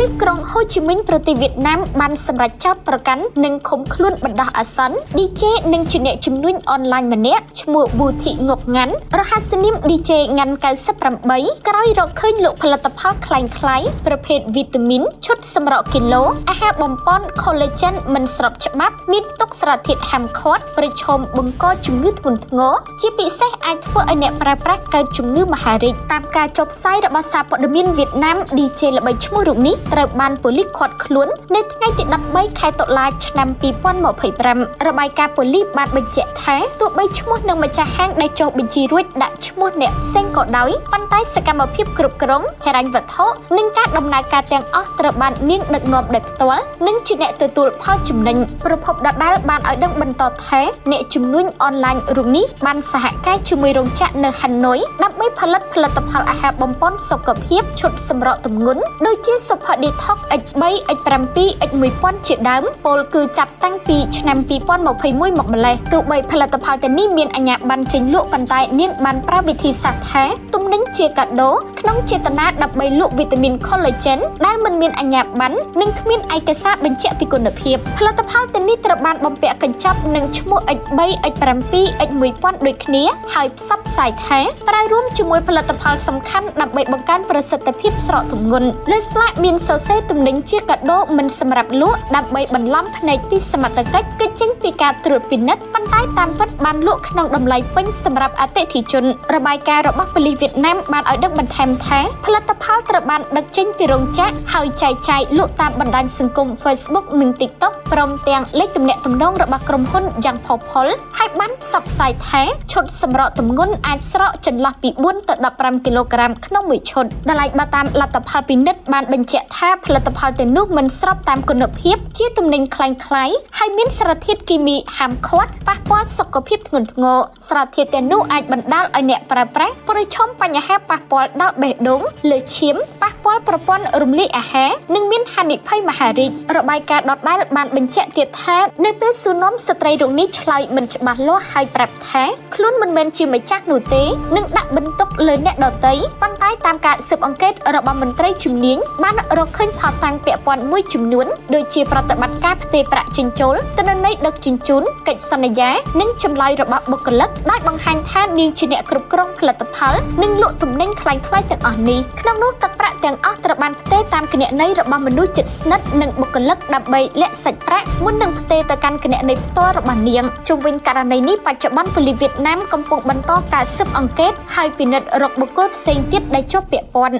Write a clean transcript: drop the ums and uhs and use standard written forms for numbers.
លិសក្រុងហូជីមិញប្រទេសវៀតណាមបានសម្រេចចោទប្រកាន់និងឃុំខ្លួនបណ្ដោះអាសន្ន DJ និងជាអ្នកជំនួញអនឡាញម្នាក់ឈ្មោះវូធីងុកងាន់រហស្សនាម DJ ងាន់98ក្រោយរកឃើញលក់ផលិតផលក្លែងក្លាយប្រភេទវីតាមីនឈុតសម្រកគីឡូអាហារបំប៉ន collagen មិនស្របច្បាប់មានផ្ទុកសារធាតុហាមឃាត់ប្រឈមបង្កជំងឺធ្ងន់ធ្ងរជាពិសេសអាចធ្វើឲ្យអ្នកប្រើប្រាស់កើតជំងឺមហារីកតាមការចុះផ្សាយរបស់សារព័ត៌មានវៀតណាម DJ ល្បីឈ្មោះរូបនេះត្រូវបានប៉ូលីសឃាត់ខ្លួននៅថ្ងៃទី13ខែតុលាឆ្នាំ2025របាយការណ៍ប៉ូលីសបានបញ្ជាក់ថាទោះបីឈ្មោះនិងម្ចាស់ហាងដែលចុះបញ្ជីរួចដាក់ឈ្មោះអ្នកផ្សេងក៏ដោយប៉ុន្តែសកម្មភាពគ្រប់គ្រងហិរញ្ញវត្ថុនិងការដំណើរការទាំងអស់ត្រូវបាននាងដឹកនាំដោយផ្ទាល់និងជាអ្នកទទួលផលចំណេញប្រភពដដែលបានឲ្យដឹងបន្តថាអ្នកជំនួញអនឡាញរូបនេះបានសហការជាមួយរោងចក្រនៅហាណូយដើម្បីផលិតផលិតផលអាហារបំប៉នសុខភាពឈុតសម្រកទម្ងន់ដូចជា Super Detox X3 X7 X1000 ជាដើមពលគឺចាប់តាំងពីឆ្នាំ2021មកម្លេះទោះបីផលិតផលទាំងនេះមានអាជ្ញាប័ណ្ណចេញលក់ប៉ុន្តែនាងបានប្រើវិធីសាស្ត្រថាទំនិញជាកាដូក្នុងចេតនាដើម្បីលក់វីតាមីន collagen ដែលមិនមានអាជ្ញាប័ណ្ណនិងគ្មានឯកសារបញ្ជាក់ពីគុណភាពផលិតផលទាំងនេះត្រូវបានបំពាក់កញ្ចប់នឹងឈ្មោះ X3 X7 X1000 ដូចគ្នាហើយផ្សព្វផ្សាយថាប្រើរួមជាមួយផលិតផលសំខាន់ដើម្បីបង្កើនប្រសិទ្ធភាពស្រកទម្ងន់លើស្លាកមានសរសេរទំនិញជាកាដូមិនសម្រាប់លក់ដើម្បីបន្លំភ្នែកពីសមត្ថកិច្ចគេចចេញពីការត្រួតពិនិត្យប៉ុន្តែតាមពិតបានលក់ក្នុងតម្លៃពេញសម្រាប់អតិថិជនរបាយការណ៍របស់ប៉ូលីសវៀតណាមបានឲ្យដឹងបន្ថែមថាផលិតផលត្រូវបានដឹកចេញពីរោងចក្រហើយចែកចាយលក់តាមបណ្ដាញសង្គម Facebook និង TikTok ព្រមទាំងលេខទំនាក់ទំនងរបស់ក្រុមហ៊ុនយ៉ាងផុសផុលហើយបានផ្សព្វផ្សាយថាឈុតសម្រកទម្ងន់អាចស្រកចន្លោះពី4ទៅ15គីឡូក្រាមក្នុងមួយឈុតតម្លៃបើតាមលទ្ធផលពិនិត្យបានបញ្ជាក់ថាផលិតផលទាំងនោះមិនស្របតាមគុណភាពជាទំនិញក្លែងក្លាយហើយមានសារធាតុគីមីហាមឃាត់ប៉ះពាល់សុខភាពធ្ងន់ធ្ងរសារធាតុទាំងនោះអាចបណ្ដាលឲ្យអ្នកប្រើប្រាស់ប្រឈមបញ្ហាប៉ះពាល់ដល់បេះដូងលើឈាមប៉ះពាល់ប្រព័ន្ធរំលាយអាហារនិងមានហានិភ័យមហារីករបាយការណ៍ដដែលបានបញ្ជាក់ទៀតថានៅពេលសួរនាំស្ត្រីរូបនេះឆ្លើយមិនច្បាស់លាស់ហើយប្រាប់ថាខ្លួនមិនមែនជាម្ចាស់នោះទេនិងដាក់បន្ទុកលើអ្នកដទៃប៉ុន្តែតាមការស៊ើបអង្កេតរបស់មន្ត្រីជំនាញបានរកឃើញភស្តុតាងពាក់ព័ន្ធមួយចំនួនដូចជាប្រតិបត្តិការផ្ទេរប្រាក់ចេញចូលទិន្នន័យដឹកជញ្ជូនកិច្ចសន្យានិងចម្លើយរបស់បុគ្គលិកដោយបង្ហាញថានាងជាអ្នកគ្រប់គ្រងផលិតផលនិងលក់ទំនិញក្លែងក្លាយទាំងអស់នេះក្នុងនោះទឹកប្រាក់ទាំងអស់ត្រូវបានផ្ទេរតាមគណនីរបស់មនុស្សជិតស្និទ្ធនិងបុគ្គលិកដើម្បីលាក់សាច់ប្រាក់មុននឹងផ្ទេរទៅកាន់គណនីផ្ទាល់របស់នាងជុំវិញករណីនេះបច្ចុប្បន្នប៉ូលីសវៀតណាមកំពុងបន្តការស៊ើបអង្កេតហើយពិនិត្យរកបុគ្គលផ្សេងទៀតដែលជាប់ពាក់ព័ន្ធ។